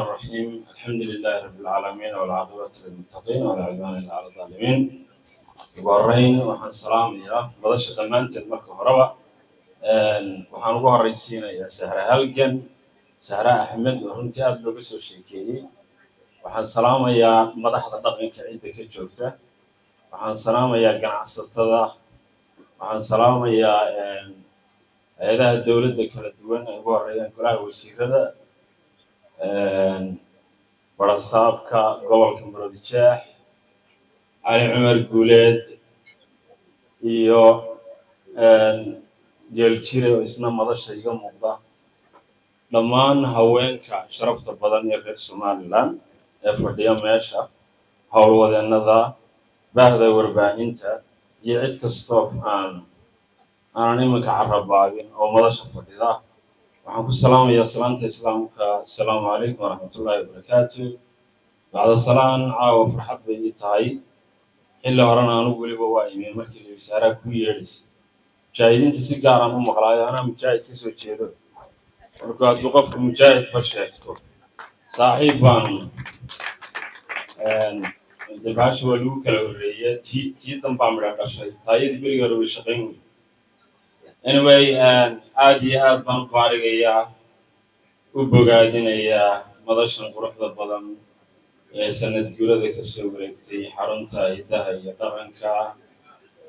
الرحيم، الحمد لله رب العالمين، والعاقبة للمتقين، ولا عدوان إلا على الظالمين. Ugu horreyn waxaan salaamayaa madasha dhammaanteed. Marka horeba waxaan ugu horreysiinayaa Sahre Halgan, Sahre Axmed, oo runtii aada looga soo sheekeeyey. Waxaan salaamayaa madaxda dhaqanka cidda ka joogta, waxaan salaamayaa ganacsatada, waxaan salaamayaa hay-adaha dowladda kala duwan ay ugu horreeyaan golaha wasiirada, barasaabka gobolka Maroodijeex Cali Cumar Guuleed iyo Geeljire oo isna madasha iga muuqda, dhammaan haweenka sharafta badan ee reer Somaliland ee fadhiya meesha, howlwadeennada baahda warbaahinta iyo cid kastoo aanan iminka carabaabin oo madasha fadhida. Waxaan ku salaamayaa salaanta Islaamka: asalaamu calaykum waraxmatullaahi wabarakaatu. Bacda salaan, caawa farxad bay ii tahay. Xilli horena anugu weliba waa imi markii la wasaaraa ku yeedhaysay. Mujaahidiinta si gaaraan u maqlaayo, anaa mujaahid ka soo jeedo. Marka hadduu qofku mujaahid ba sheegto, saaxiib baan de baasha waa lagu kala horreeya. Tii danbaa midha dhashay, taayadii beriga hore way shaqayn wey. Anyway, aad iyo aad baan u baarigayaa, u bogaadinayaa madashan quruxda badan ee sanad guurada ka soo wareegtay xarunta hiddaha iyo dhaqanka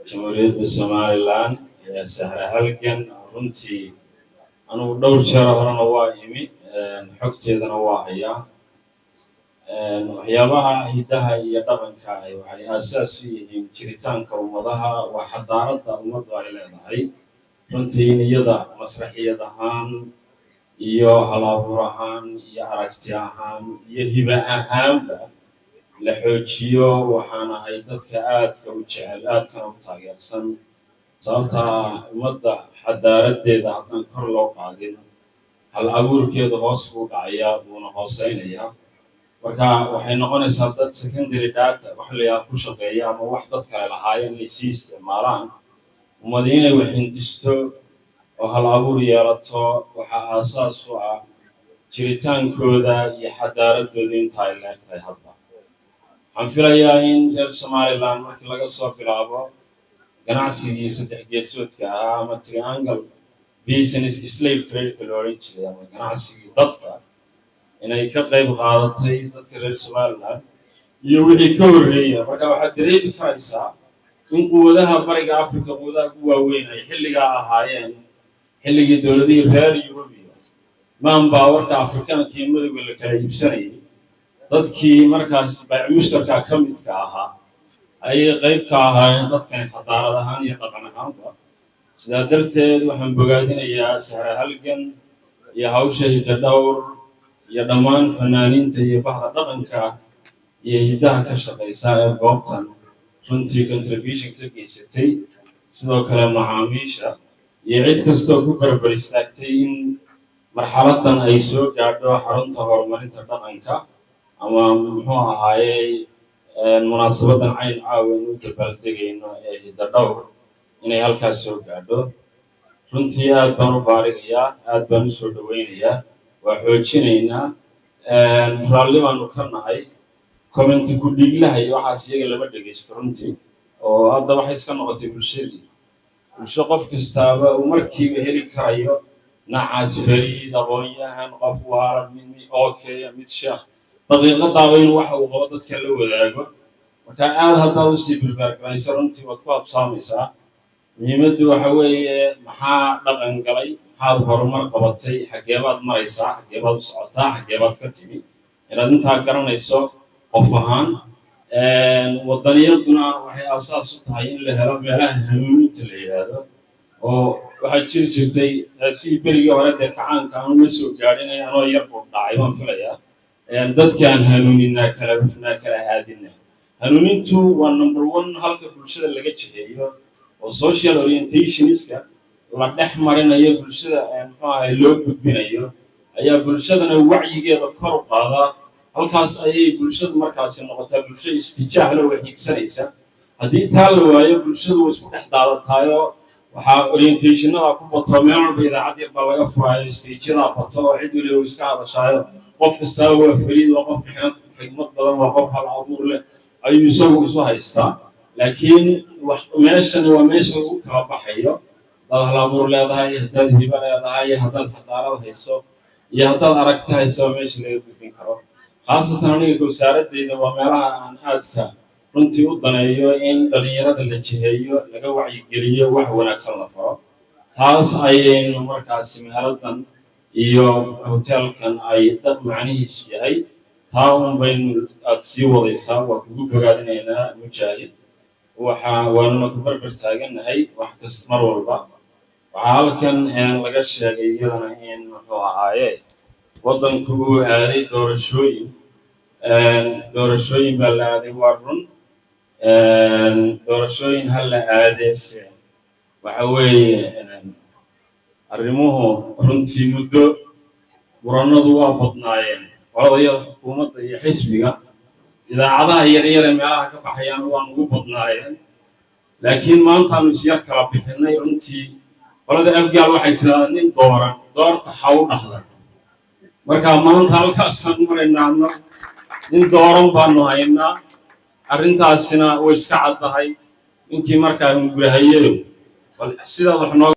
Jamhuuriyadda Somaliland ee Sahra Halgan. Runtii anugu dhowr jeer horena waa imi, xogteedana waa hayaa. Waxyaabaha hiddaha iyo dhaqanka ahi waxay aasaas u yihiin jiritaanka ummadaha, waa xadaaradda ummaddu ay leedahay. Runtii in iyada masraxiyad ahaan iyo hal abuur ahaan iyo aragti ahaan iyo hiba ahaanba la xoojiyo, waxaan ahay dadka aadka u jecel, aadkana u taageersan, sababtaa ummadda xadaaradeeda haddaan kor loo qaadin, hal abuurkeedu hoos buu dhacayaa, buuna hooseynayaa. Marka waxay noqonaysaa dad secondary data wax la yidhaha ku shaqeeya ama wax dad kale lahaayeen inay sii isticmaalaan. Ummadi inay wax hindisto oo hal abuur yeelato waxaa aasaas u ah jiritaankooda iyo xadaaradooda inta ay leegtahay. Hadba waxaan filayaa in reer Somaliland markii laga soo bilaabo ganacsigii saddex geesoodka ahaa ama triangle business, slave trade-ka la odhan jiray ama ganacsigii dadka, inay ka qayb qaadatay dadka reer Somaliland iyo wixii ka horreeya. Marka waxaad dareemi karaysaa in quwadaha Bariga Africa, quwadaha ugu waaweyn, ay xilligaa ahaayeen xilligii dowladihii reer Yurubiya manpower-ka Afrikaanka iyo madowga la kala iibsanayay. Dadkii markaas baac mushtarka ka midka ahaa ayay qayb ka ahaayeen dadkani, xadaarad ahaan iyo dhaqan ahaanba. Sidaa darteed waxaan bogaadinayaa Sahra Halgan iyo hawsha Hidda Dhowr iyo dhammaan fanaaniinta iyo bahda dhaqanka iyo hiddaha ka shaqaysa ee goobtan runtii contribution ka geysatay, sidoo kale macaamiisha iyo cid kastoo ku barbar istaagtay in marxaladan ay soo gaadho xarunta horumarinta dhaqanka ama muxuu ahaayey munaasabadan cayn caawa inu dabaaldegayno ee Hidda Dhowr inay halkaas soo gaadho. Runtii aad baan u baarigayaa, aad baan u soo dhowaynayaa, waa xoojinaynaa, raalli baanu ka nahay. Comment-i ku-dhiiglaha iyo waxaas iyaga lama dhegaysto runtii, oo hadda waxay iska noqotay bulshadii bulsho qof kastaaba uu markiiba heli karayo nacas, fariid, aqoon-yahan, qof waalan, mid okay, mid sheekh, daqiiqadaaba inuu waxa uu qabo dadka la wadaago. Marka aad haddaad usii barbaargarayso, runtii waad ku habsaamaysaa. Muhiimaddu waxa weeye: maxaa dhaqan galay? Maxaad horumar qabatay? Xaggeebaad maraysaa? Xaggeebaad u socotaa? Xaggeebaad ka timi? Inaad intaa garanayso qof ahaan. Wadaniyaduna waxay aasaas u tahay in la helo meelaha hanuuninta la yidhaahdo, oo waxaa jiri jirtay sidii berigii hore dee kacaanka aanu la soo gaadhinay, anoo yar buu dhacay baan filayaa. Dadkaan hanuuninaa, kala hufnaa, kala haadinaa. Hanuunintu waa number one halka bulshada laga jiheeyo oo social orientations-ka la dhex marinayo bulshada, muxuu ahay, loo gudbinayo, ayaa bulshadana wacyigeeda kor u qaadaa. Halkaas ayay bulshadu markaasi noqotaa bulsho istijaah la waxiigsanaysa. Haddii taa la waayo, bulshadu way isku dhex daadataayo. Waxaa orientation-ada ku bato, meel walba idaacad yar baa laga furaayo, stage-yadaa bato oo cid waliba iska hadashaayo. Qof kastaaba waa fariid, waa qof mixnad xigmad badan, waa qof hal abuur leh ayuu isagu isu haystaa. Laakiin wax meeshani waa meesha lagu kala baxayo. Haddaad hal abuur leedahay, haddaad hibo leedahay, haddaad xadaarad hayso iyo haddaad aragti hayso, waa meesha laga gudbin karo. Khaasatan aniga wasaaradeyda waa meelaha aan aadka runtii u daneeyo in dhalinyarada la jiheeyo, laga wacyigeliyo, wax wanaagsan la faro. Taas ayaynu markaasi meheradan iyo hoteelkan ay macnihiisu yahay. Taa un baynu aad sii wadaysaa. Waa kugu bogaadinaynaa, Mujaahid. Waxa waanuna ku barbar taagannahay wax kasta mar walba. Waxaa halkan laga sheegay iyadana in, muxuu ahaaye, waddanku uu aaday doorashooyin. Doorashooyin baa la aaday, waa run. Doorashooyin ha la aadeese, waxa weeye arrimuhu runtii muddo murannadu waa badnaayeen. Qoladayada xukuumadda iyo xisbiga, idaacadaha yaryar ee meelaha ka baxayaan waa nugu badnaayeen, laakiin maantaanu isyar kala bixinay. Runtii qolada Abgaal waxay tidahdaa, "Nin dooran doorta ha u dhahda." Marka maanta halkaasaan maraynaa annagu, nin dooran baanu haynaa. Arrintaasina way iska caddahay. Ninkii markaa hungurahayeyo, bal sidaad wax noo